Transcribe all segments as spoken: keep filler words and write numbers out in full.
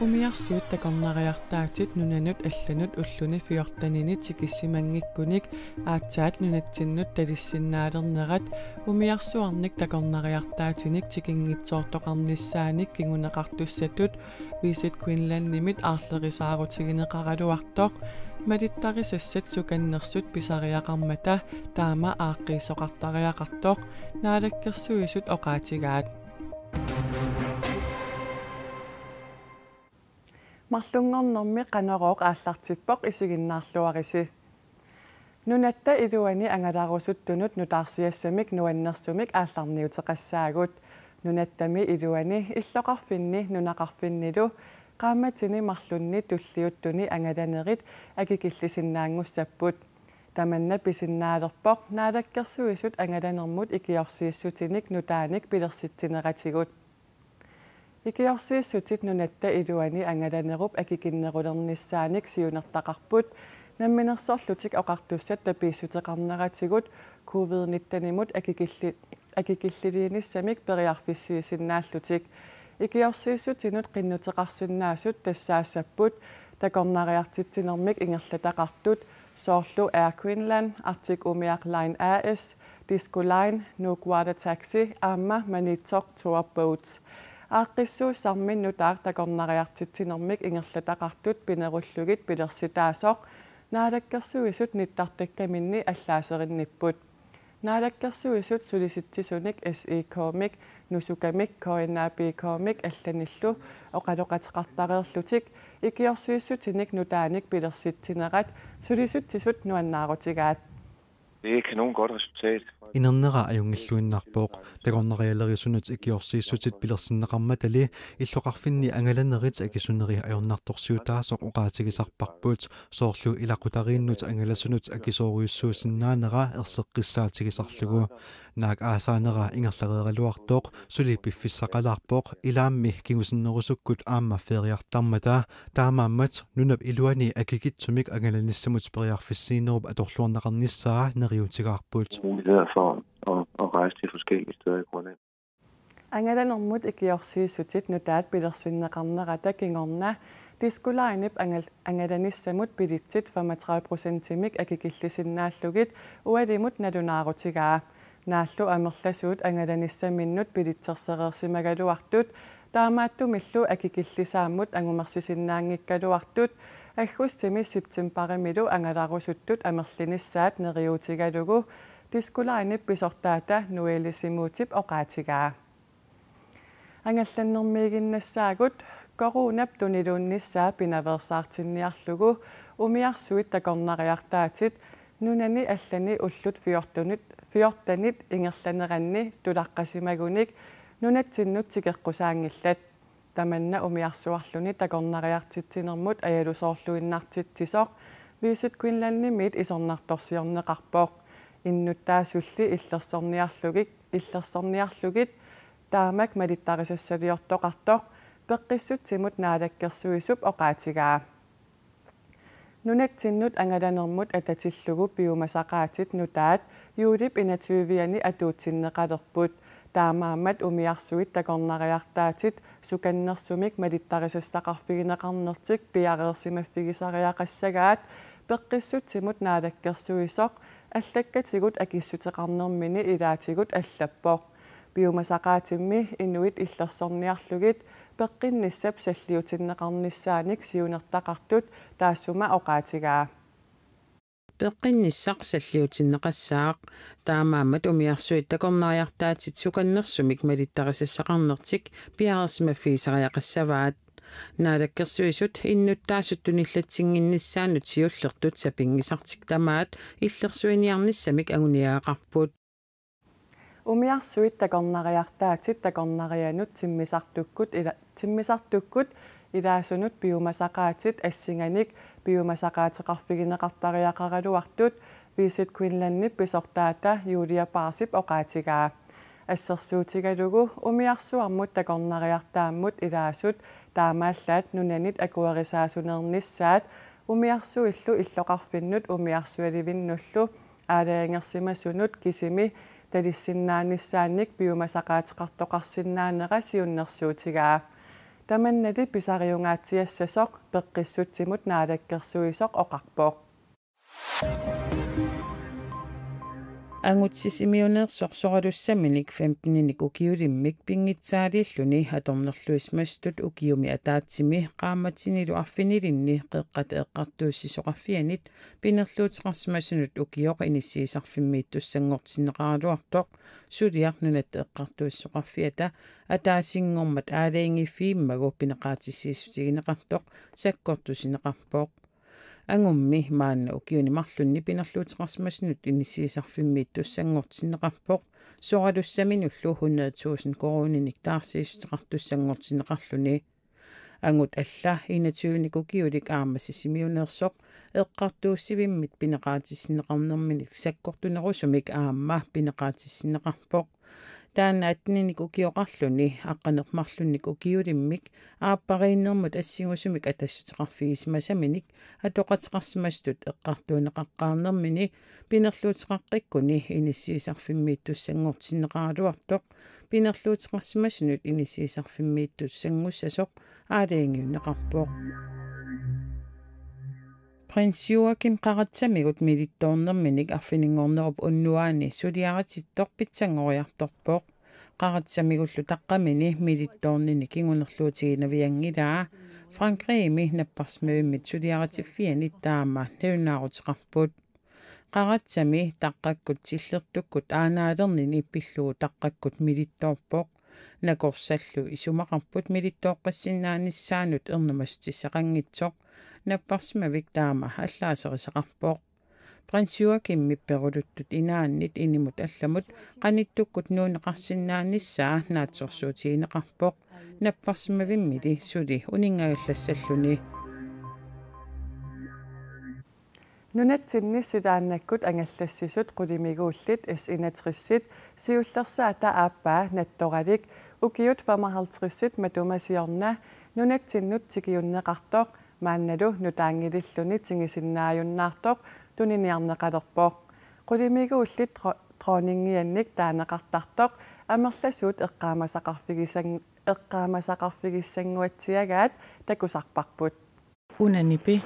Umiarsuit takornariartaatit nunanut allanut ulluni fjortenini tikissimanngikkunik aatsaat nunatsinnut talissinnaalernerat umiarsuarnik takornariartaatinik tikinngitsoortoqarnissaanik kinguneqartussatut Visit Greenlandimit aarlerisaarutigineqaraluartoq, malittarisassat sukannersut pisariaqarmata taama aaqqiisoqartariaqartoq, Naalakkersuisut oqaatigaat. Marlunngornermi Qanorooq aallartippoq, isiginnaarluarisi. Nunatta iluani angalarusuttunut nutaarsiassamik nuannersumik aallarniuteqassaagut. Nunattami iluani illoqarfinni nunaqarfinnilu qaammatini marlunni tulliuttuni angalanerit akikillisinnaanngussapput. Tamanna pisinnaalerpoq Naalakkersuisut angalanermut ikiorsiissutinik nutaanik pilersitsineratigut. Ikiorsiissutit nunatta iluani angalanerup akikinnerulernissaanik siunertaqarput, Namminersorlutik Oqartussat tapiissuteqarneratigut covid nittenimut akikilli-, akikilliliinissamik periarfissiisinnaallutik. Ikiorsiissutinut qinnuteqarsinnaasut tassaassapput takornariartitsinermik ingerlataqartut, soorlu Air Greenland, Arctic Umiaq Line A/S, Disco Line, Nuuk Water Taxi aamma Maniitsoq Tour Boats. Aaqqissuussarmi nutaaq takornariartitsinermik ingerlataqartut pinerullugit pilersitaasoq Naalakkersuisut nittartakkaminni allaaserinnipput. Naalakkersuisut sulisitsisunik S I K-mik, Nusukamik, K N A P K-mik allanillu oqaloqateqartareerlutik ikiorsiissutinik nutaanik pilersitsinerat sulisitsisut nuannaarutigaat. Det er et kanongodt resultat. Inernera ajunngilluinnarpoq. Takornarialerisunut ikiorsiissutit pilersinneqarmatali illoqarfinni angalanerit akisuneri ajornartorsiutaasoq oqaatigisarparput, soorlu ilaqutariinnut angalasunut akisoorujussuusinnaanera erseqqissaatigisarlugu. Naak aasaanera ingerlareeraluartoq suli piffissaqalaarpoq, ilaammi kingusinnerusukkut aamma feriartarmata. Taamaammat nunap iluani akikitsumik angalanissamut periarfissiinerup atorluarneqarnissaa neriuutigaarput. Muligheder for at, at rejse til forskellige steder i Grønland. Angalanermut ikiorsiissutit nutaat pilersinneqarnerata kingorna Disco Linep angal-, angalanissamut billetsit femogtredive procentimik akikillisinnaallugit ualimut nalunaarutigaa. Naallu amerlasuut angalanissaminnut billetsersereersimagaluartut, taamaattumillu akikillisaammut angumersisinnaanngikkaluartut, aggustimi septembarimilu angalarusuttut amerlinissaat neriuutigalugu Disco Linep pisortaata Noelle Simutip oqaatigaa. Angallannermiiginnassaagut, coronap tuniluunnissaa pinaveersaartinniarlugu umiarsuit takornariartaatit nunani allani ullut fjortenit, fjortenit ingerlaneranni tulaqqasimagunik nunatsinnut tikeqqusaanngillat. Tamanna umiarsuarluni takornariartitsinermut ajalusoorluinnartitsisoq Visit Greenlandimiit isornartorsiorneqarpoq. Innuttaasulli illersorniarlugit, illersorniarlugit taamak malittarisassaliortoqartoq peqqissutsimut Naalakkersuisup oqaatigaa. Nunatsinnut angalanermut atatillugu piumasaqaatit nutaat juulip enogtyve-ani atuutsinneqalerput. Taamaammat umiarsuit takornariartaatit sukannersumik malittarisassaqarfigineqarnertik piareersimaffigisariaqassagaat peqqissutsimut Naalakkersuisoq allakkatigut akissuteqarnermini ilaatigut allappoq. Piumasaqaatimmi inuit illersorniarlugit peqqinnissap salliutinneqarnissaanik siunertaqartut taassuma oqaatigaa. Peqqinnissaq salliutinneqassaaq. Taamaammat umiarsuit takornariartaatit sukannersumik malittarisassaqarnertik piareersimaffigisariaqassavaat. Naalakkersuisut innuttaasut tunillatsinnginnissaannut siullertut sapinngisartik tamaat illersuiniarnissamik anguniagaqarput. Umiarsuit takornariartaatit takornarianut timmisartukkut ila-, timmisartukkut ilaasunut piumasaqaatit assinganik piumasaqaateqarfigineqartariaqaraluartut Visit Greenlandip pisortaata Julia Parsip oqaatigaa. Assersuutigalugu umiarsuarmut takornariartaammut ilaasut taamaallaat nunanit akuerisaasunernissaat umiarsuillu illoqarfinnut umiarsualivinnullu aalajangersimasunut kisimi talissinnaanissaannik piumasaqaateqartoqarsinnaanera siunnersuutigaa. Tamannali pisariungaatsiassasoq peqqissutsimut naalakkersuisoq oqarpoq. Angut Sisimiuneersoq soralussaminik femteninik ukiulimmik pinngitsaaliilluni atornerluisimasutut ukiumi ataatsimi qaammatinilu arfinilinni Qeqqata Eqqartuussisoqarfianit pinerluuteqarsimasunut ukioq inissiisarfimmiittussanngortinneqaraluartoq suliaq Nunatta Eqqartuussisoqarfiata ataasinngormat aalajangiiffigisimmagu pineqaatissiissutigineqartoq sakkortusineqarpoq. Angummi maanna ukiuni marlunni pinerluuteqarsimasunut inissiisarfimmiittussanngortinneqarpoq, soralussaminullu hundrede tusind koruuninik taarsiissuteqartussanngortinneqarluni. Angut alla enogtyvenik ukiulik aamma Sisimiuneersoq eqqartuussivimmit pineqaatissinneqarnerminik sakkortunerusumik aamma pineqaatissinneqarpoq. Taanna atteninik ukioqarluni aqqaneq-marlunnik ukiulimmik aappariinnermut assingusumik atassuteqarfigisimasaminik atoqateqarsimasutut eqqartuunneqaqqaarnermini pinerluuteqaqqikkuni inissiisarfimmiittussanngortinneqaraluartoq pinerluuteqarsimasunut inissiisarfimmiittussanngussasoq aalajangiunneqarpoq. Prins Joachim qaratsamigut milittoornerminik arfininngornerup unnuaani suliaritittoq pitsanngoriartorpoq. Qaratsamigullu taqqamini milittoornini kingunerluutiginavianngilaa. Frankrigimi napparsimavimmit suliaritiffianit taama nalunaaruteqarput. Qaratsami taqqakkut tillertukkut aanaalernini pillugu taqqakkut milittoorpoq. Nakorsallu isumaqarput milittooqqissinnaanissaanut ernumassutissaqanngitsoq. Napparsimavik taama allaaserisaqarpoq. Prins Joachimip peruluttut inaannit inimut allamut qanittukkut nuunneqarsinnaanissaa naatsorsuutigineqarpoq. Napparsimavimmili suli uninngajallassalluni. Nunatsinni silaannakkut angallassisut qulimiguullit S enogtresit siullersaata aappaa nattoralik ukiut femoghalvtredsit matuma siorna nunatsinnut tikiunneqartoq maannalu nutaanngililluni tingisinnaajunnaartoq tuniniarneqalerpoq. Qulimiguullit dro-, dronningiannik taaneqartartoq amerlasuut eqqaamasaqarfigisang-, eqqaamasaqarfigissannguatsiagaat takusarparput. Unanipi.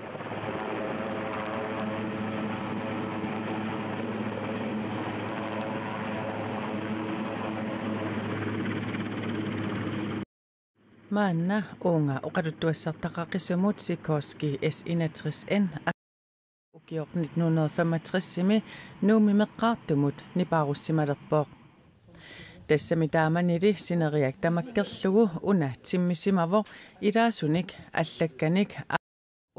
Maanna uunga oqaluttuassartaqaqisumut Sikorsky S enogtres N ukioq nitten hundrede femogtresimi Nuummi meqqaartumut nipaarussimalerpoq. Tassami taamanili sineriak tamakkerlugu una timmisimavoq ilaasunik allakkanik a-,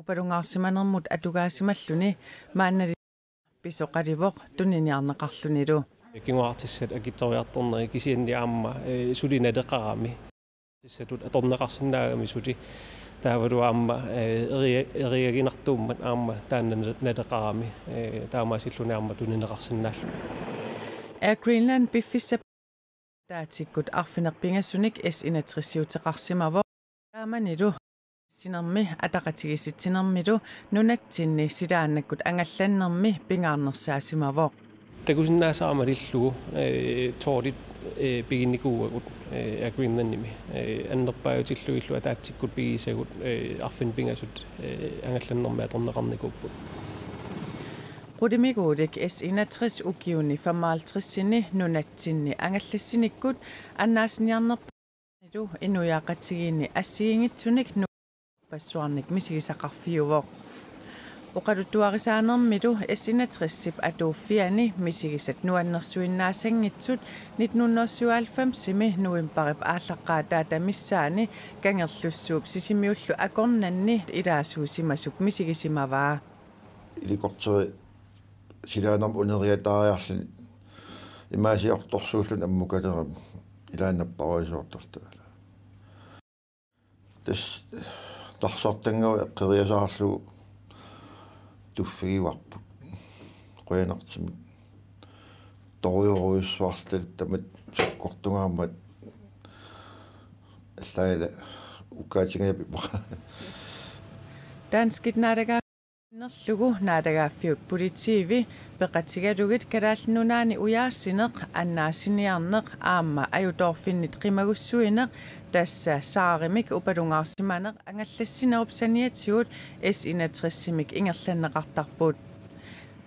upalungaarsimanermut atugaasimalluni maannali pisoqalivoq tuniniarneqarlunilu. Kinguartissat akitsoriartorneri kisianni aamma, eh, suli naleqarami. Tissatut atorneqarsinnaagami suli taavalu aamma, eh, eri-, eriaginartuummat aamma taanna nal-, naleqarami, eh, taamaasilluni aamma tunineqarsinnaalluni. Air Greenland piffissap ataatikkut arfineq-pingasunik S enogtresiuteqarsimavoq. Taamanilu sinermi ataqatigiissitsinermilu nunatsinni silaannakkut angallannermi pingaarnersaasimavoq. Takusinnaasara malillugu, eh, tolvit, eh, piginnikuuagut, eh, Air Greenlandimi, eh, annerpaajutillugillu ataatsikkut pigisagut, eh, arfineq-pingasut, eh, angallannermi atorneqarnikuupput. Qulimiguulik S enogtres ukiuni femoghalvtredsini nunatsinni angallassinikkut annaasiniarnerpaanilu inuiaqatigiinni assigiinngitsunik nu-, passuarnik misigisaqarfiuvoq. Oqaluttuarisaanermilu S enogtresip atuuffiani misigisat nuannersuinnaasanngitsut nitten hundrede syvoghalvfemsimi novembarip aallaqqaataata missaani Kangerlussuup Sisimiullu akornanni ilaasuusimasup misigisimavaa. Helikopteri silaanermut uneriataariarluni imaasiortorsuulluni ammukalerami ilaannapparuisuortortagala. Tassa tarsartanngua eqqeriasaarlugu tuffigivarput. Qujanartumik. Torujorujussuartut tamat sakkortungaarmat allaala ukkaatingajapipoq. Danskit naalagaa Lugu naalagaaffiup politiivi peqatigalugit Kalaallit Nunaanni ujaasineq, annaasiniarneq aamma ajutoorfinnit qimagussuineq, tassa saarimik upalungaarsimaneq angallassinerup saniatigut S enogtresimik ingerlanneqartarput.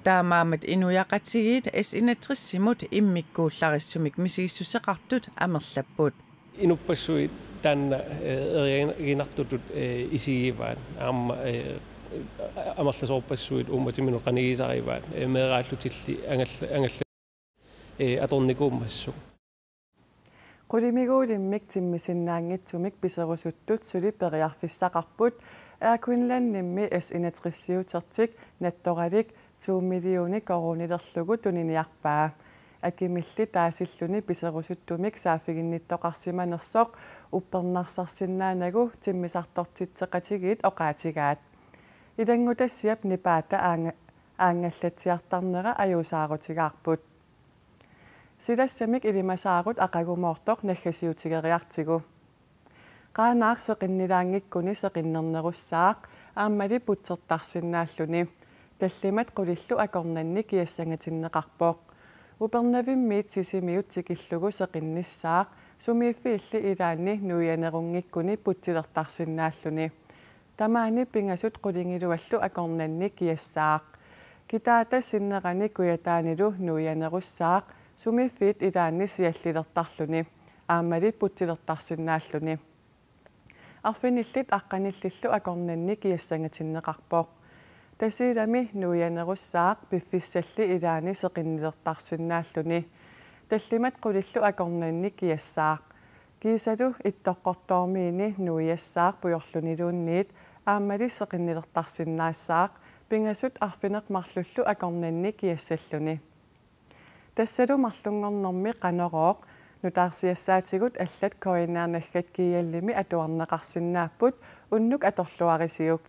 Taamaammat inuiaqatigiit S enogtresimut immikkuullarissumik misigissuseqartut amerlapput. Inuppassuit taanna, eh, eriaginartutut, eh, isigivaat. Aamma, eh, amerlasoorpassuit uummatiminut qanigisarivaat. Eh, meeraallutilli angall-, angall-, eh, atornikuummassuk. Qulimiguulimmik timmisinnaanngitsumik piserusuttut suli periarfissaqarput. Air Greenlandimmi S enogtresiutertik nattoralik to millioner koruunilerlugu tuniniarpaa. Akimilli taasilluni piserusuttumik saaffiginnittoqarsimanersoq uppernarsarsinnaanagu timmisartortitseqatigiit oqaatigaat. Ilanngutassiap nipaata aanga-, aangallatsiartarnera ajuusaarutigaarput. Silassamik ilimasaarut aqagumoortoq naggasiutigeriartigu. Qaanaaq seqinnilaanngikkuni seqinnernerussaaq aammali putsertarsinnaalluni. Tallimat qulillu akornanni kiassangatinneqarpoq. Upernavimmiit Sisimiut tikillugu seqinnissaaq, sumiiffiilli ilaanni nuianerunngikkuni putsilertarsinnaalluni. Tamaani pingasut qulingiluallu akornanni kiassaaq. Kitaata sinnerani Kujataanilu nuianerussaaq, sumiiffiit ilaanni siallilertarluni, aammali putsilertarsinnaalluni. Arfinillit aqqanillillu akornanni kiassangatinneqarpoq. Tasiilami nuianerussaaq, piffissalli ilaanni seqinnilertarsinnaalluni. Tallimat qulillu akornanni kiassaaq. Kiisalu Ittoqqortoormiini nuiassaaq pujorluniluunniit, aammali seqinnilertarsinnaassaaq, pingasut arfineq-marlullu akornanni kiassalluni. Tassalu marlunngornermi Qanorooq. Nutaarsiassaatigut allat K N R naggat G L-imi atuarneqarsinnaapput, unnuk atorluarisiuk.